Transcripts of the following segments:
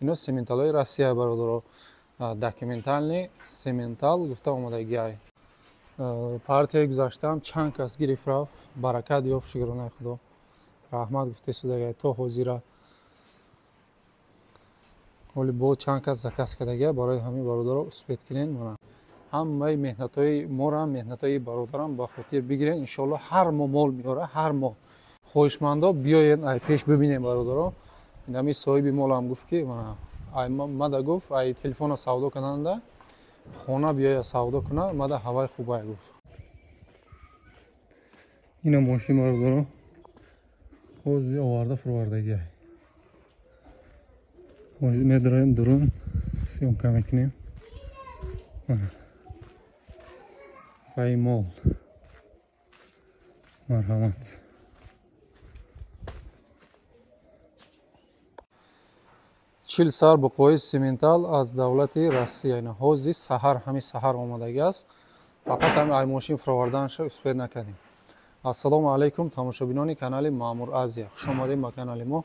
Ино сементалҳои Россия, бародаро, документальный сементал гуфта омадагиай. Партияи гузаштаам чанд кас гирифт, рафт, баракат ёфт, шукронаи Худо, раҳмат гуфта истодагиай то ҳозира. Ҳоли бо чанд кас заказ кардагиай, барои ҳамин, бародаро, успеть кунед. Мана ҳамаи меҳнатҳои моро, меҳнатҳои бародарам ба хотир бигиред. Иншоалло, ҳар моҳ мол меёра, ҳар моҳ. Хоҳишмандо, биёед, ай пеш бибинем, бародаро. Инами соҳиби молам гуфт, ки мада гуфт, ай телефона савдо кунанда хона биёя савдо куна, мада ҳавай хубай гуфт. Ина мошин, бародаро, ҳозир оварда фурвардагиай. Ҳозир медароем дурун, съёмка мекунем. Вай мол, марҳамат. 40 сар буқои сементал аз давлати Россия. Ина ҳозир саҳар, ҳамин саҳар омадагӣ аст, фақат ҳами ай мошин фуроварданашро успеть накардем. Ассалому алайкум, тамошобинони канали Маъмур Азия, хуш омадем ба канали мо.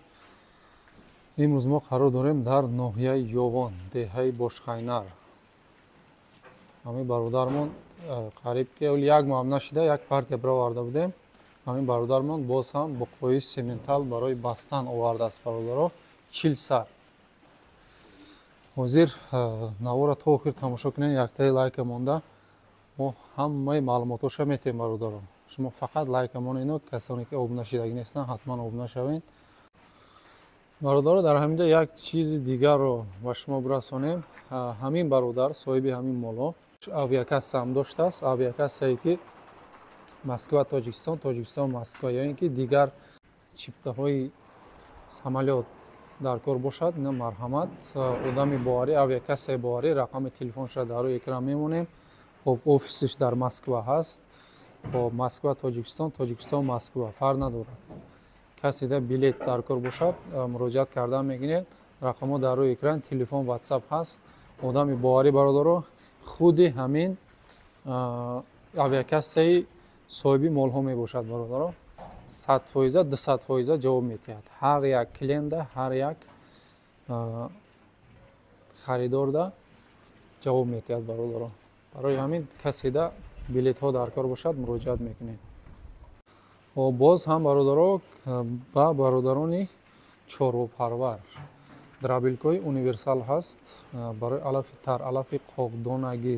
Имрӯз мо қарор дорем дар ноҳияи Ёвон, деҳаи Бошқайнар. Ҳамин бародармон қариб ки як моҳам нашида, як партия бироварда будем. Ҳамин бародармон боз ҳам буқои сементал барои бастан овардааст, бародаро, 40 сар. Ҳозир навора то охир тамошо кунед, яктаи лайка монда, мо ҳамаи маълумотоша метиҳем, бародаро. Шумо фақат лайка монед. Касоне ки обуна шидагӣ нестанд, ҳатман обуна шавед, бародаро. Дар ҳамин ҷо як чизи дигарро ба шумо бирасонем. Ҳамин бародар, соҳиби ҳамин моло, авиакасса ҳам доштааст, авиакассае ки Москва Тоҷикистон, Тоҷикистон Москва ё ин ки дигар чиптаҳои самолёт дар кор бошад, ина марҳамат, одами боварӣ, авиакассаи боварӣ, рақами телефонша дар рӯи экран мемонем. Хоб, офисиш дар Москва ҳаст. Хоб, Москва Тоҷикистон, Тоҷикистон Москва фарқ надорад. Каседа билет дар кор бошад, муроҷиат кардан мегиред. Рақамҳо дар рӯи экран, телефон, ватсап ҳаст. Одами боварӣ, бародаро, худи ҳамин авиакассаи соҳиби молҳо мебошад, бародаро. 100%, 200% ҷавоб метиҳад ҳар як клиента, ҳар як харидорда ҷавоб метиҳад, бародаро. Барои ҳамин каседа билетҳо дар кор бошад, муроҷиат мекунед. Боз ҳам, бародаро, ба бародарони чорвопарвар дробилкаҳои универсал ҳаст барои алафи тар, алафи қоқдонагӣ,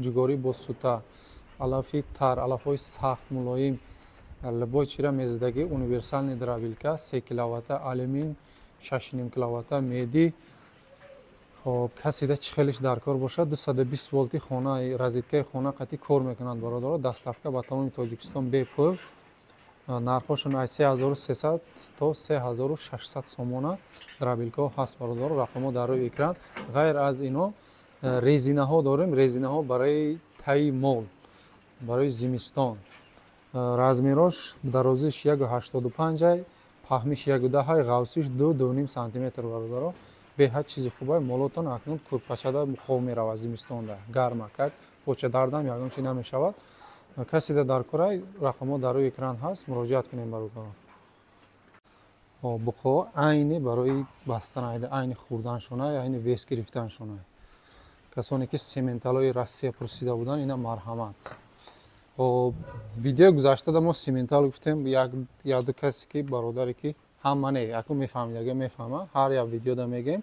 ҷугорӣ бо сута, алафи тар, алафҳои сахт, мулоим, любой чира мезадагӣ универсальный дробилка, 3 киловатта алюмин, 6,5 киловатта меди. Хоб, каседа чӣ хелиш дар кор бошад, 220 волти хона, розеткаи хона қатъи кор мекунанд, бародаро. Доставка ба тамоми Тоҷикистон бепул. Нархҳошон аз 3300 то 3600 сомона дробилкаҳо ҳаст, бародаро. Рақамҳо дар рӯи экран. Ғайр аз ино резинаҳо дорем, резинаҳо барои таи мол, барои зимистон. Размерош дарозиш 1,85, паҳмиш 1,10, ғавсиш 2-2,5 сантиметр, бародаро. Беҳад чизи хубай, молотон акнун курпачада хоб меравад, зимистонда гармакак, почадардам ягон чи намешавад. Каседа дар корай, рақамҳо дар рӯи экран ҳаст, муроҷиат кунем, бародарон. Буқҳо айни барои бастан, айни хӯрданшона, айни вес гирифтаншона. Касоне ки сементалҳои Россия пурсида буданд, ина марҳамат. Хоб, видеои гузаштада мо сементал гуфтем, якду касе ки, бародаре ки, ҳама не, яку мефаҳмид, ага мефаҳма, ҳар як видеода мегем.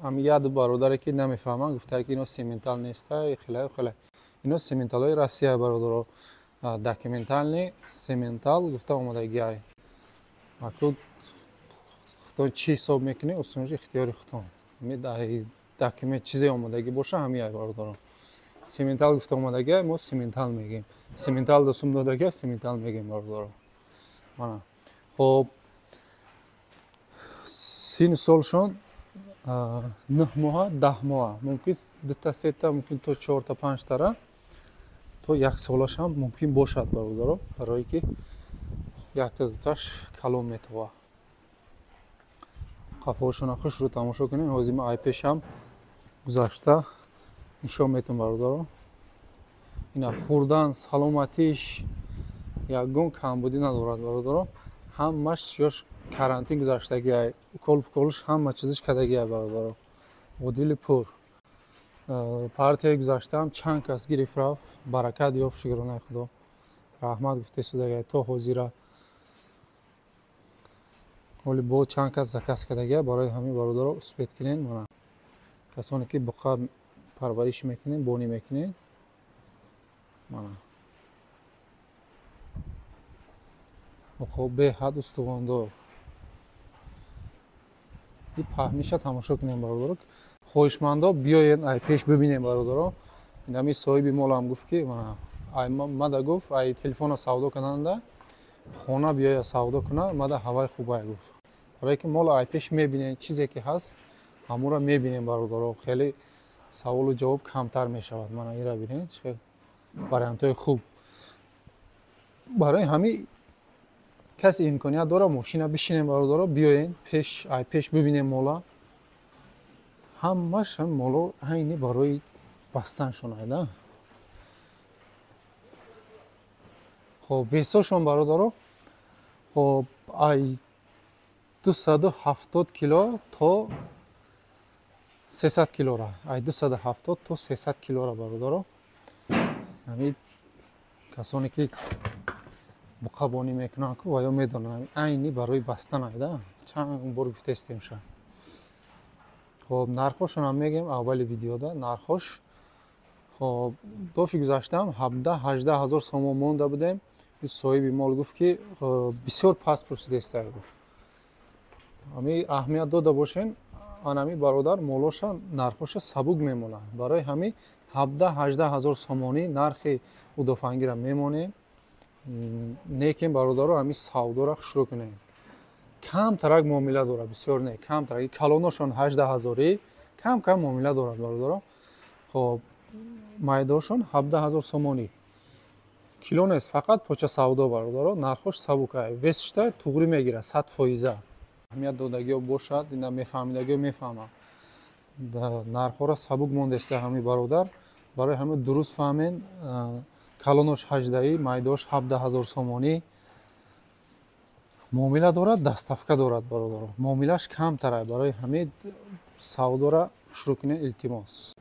Ҳами якду бародаре ки намефаҳманд, гуфта, ки ино сементал неста, хеле хеле. Ино сементалҳои Россия, бародаро, документальный сементал гуфта омадагиай. Аку худтон чӣ ҳисоб мекунед, усунш ихтиёри худтон. Документ чизе омадагӣ боша, ҳамиай, бародаро. Сементал гуфта омадагиай, мо сементал мегем. Сементал дасум додагиай, сементал мегем, бародаро. Мана. Хоб, сину солшон 9 моҳа, 10 моҳа, мумкин дута, сета, мумкин то чорта, панҷтара, то як солашам мумкин бошад, бародаро, барое ки якта дуташ калон метова. Қафошона хушрӯ тамошо кунем. Ҳозир ма айпешам гузашта нишон метум, бародаро. Ина хӯрдан, саломатиш ягон камбудӣ надорад, бародаро, ҳамаш ёш. Карантин гузаштагиай, укол пуколш ҳама чизиш кардагиай бародаро. Одили пур. Партияи гузаштаам чанд кас гирифт рафт, баракат ёфт, шукронаи Худо. Раҳмат гуфтесудагиай то ҳозира. Ҳоли бо чанд кас заказ кардагиай, барои ҳамин бародаро успет кунед. Мана касоне ки буқа парвариш мекунед, бонӣ мекунед. Мана буқо беҳад устувондор. И паҳмиша тамошо кунем бародаро. Хоҳишмандо биёед ай пеш бибинем бародаро. Инами соҳиби молам гуфт ки мана ай мада гуфт ай телефона савдо кунанда хона биёя савдо куна, мада ҳавай хубай гуфт. Барое ки мол ай пеш мебинем, чизе ки ҳаст ҳамура мебинем бародаро. Хеле саволу ҷавоб камтар мешавад. Мана ира бинед, хеле вариантҳои хуб. Барои ҳамин касе имконият дора мошина бишинем бародаро, биёен пеш ай пеш бибинем мола. Ҳамаш ҳам моло айни барои бастаншон айда. Хоб весошон бародаро, хоб ай 270 кило то 300 килора, ай 270 то 300 килора бародаро. Ҳамин касоне ки буқабонӣ мекунанд ку ва ё медонанд, айни барои бастан айда. Чанд бор гуфтаистемша. Хоб нархошонам мегем аввали видеода. Нархош хоб дофи гузаштам 17-18 ҳазор сомон монда будем. Соҳиби мол гуфт ки бисёр паст пурсидеста гуфт. Ҳами аҳамият дода бошен, анами бародар молоша нархоша сабук мемонад. Барои ҳами 17-18 ҳазор сомонӣ нархи удофангира мемонем. Некин бародаро ҳами савдора хушрӯ кунед. Камтарак муомила дорад, бисёр не, камтарак. Калоношон 18 ҳазорӣ, кам кам муомила дорад бародаро. Хоб майдошон 17 ҳазор сомонӣ. Кило нест, фақат поча савдо бародаро, нархош сабука. Весшта туғри мегирад 100%. Аҳамият додагиё бошад, ина мефаҳмидагиё мефаҳмад. Нархҳоро сабук мондаиста ҳами бародар. Барои ҳами дуруст фаҳмен, калонош 18, майдош 17 ҳазор сомонӣ. Муомила дорад, доставка дорад бародаро. Муомилаш камтара, барои ҳамин савдора шурӯъ кунед илтимос.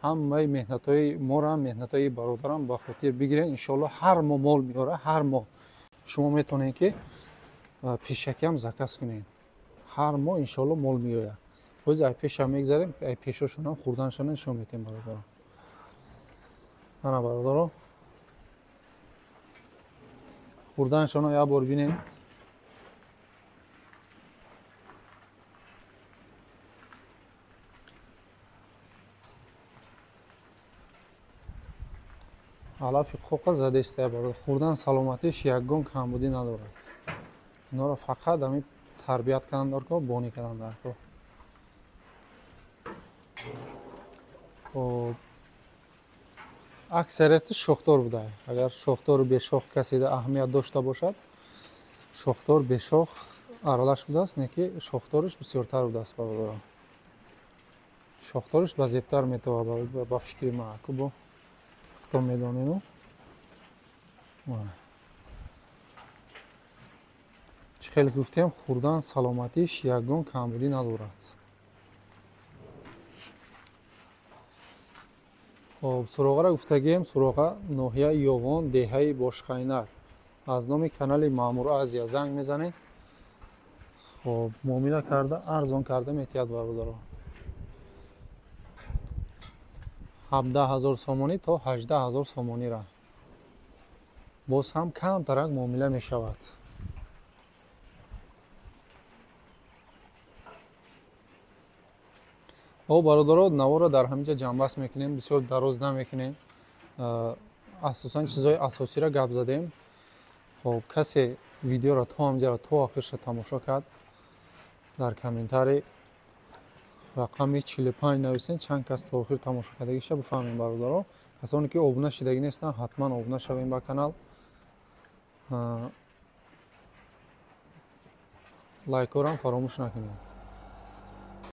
Ҳамаи меҳнатҳои мора, меҳнатҳои бародарам ба хотир бигиред. Иншоаллоҳ ҳар моҳ мол меора, ҳар моҳ. Шумо метавонед ки пешакиам заказ кунед. Ҳар моҳ иншоаллоҳ мол меояд. Боз ай пешам мегзарем, ай пешошонам хурданшона нишон медиҳем бародаро. Ана бародаро, хурданшона як бор бинед. Алафи қоқа задеста бародар. Хурдан саломатиш ягон камбудӣ надорад. Инҳоро фақат ҳамин тарбият кардан даркор, бонӣ кардан даркор. Хоб аксарияти шохдор буда. Агар шохдору бешох касе аҳамият дошта бошад, шохдор бешох аралаш будааст, не ки шохдориш бисёртар будааст бародаро. Шохдориш ба зебтар метавад ба фикри ман. Ку бо хто медонем. Чӣ хеле гуфтем, хурдан саломатиш ягон камбудӣ надорад. Хоб суроғаро гуфтагием, суроға ноҳияи Ёвон, деҳаи Бошқайнар. Аз номи канали Маъмур Азия занг мезанед. Хоб муомила карда, арзон карда метиҳад бародаро. 17 ҳазор сомонӣ то 18 ҳазор сомонира. Боз ҳам камтарак муомила мешавад. О бародаро, наворро дар ҳаминҷа ҷамъбаст мекунем, бисёр дароз намекунем. Асосан чизҳои асосиро гап задем. Хоб касе видеоро то ҳаминҷаро то охирша тамошо кард, дар комментари рақами 45 нависен, чанд кас то охир тамошо кардагиша бифаҳмем бародаро. Касоне ки обуна шидагӣ нестанд, ҳатман обуна шавем ба канал. Лайкҳоро ҳам фаромӯш накунед.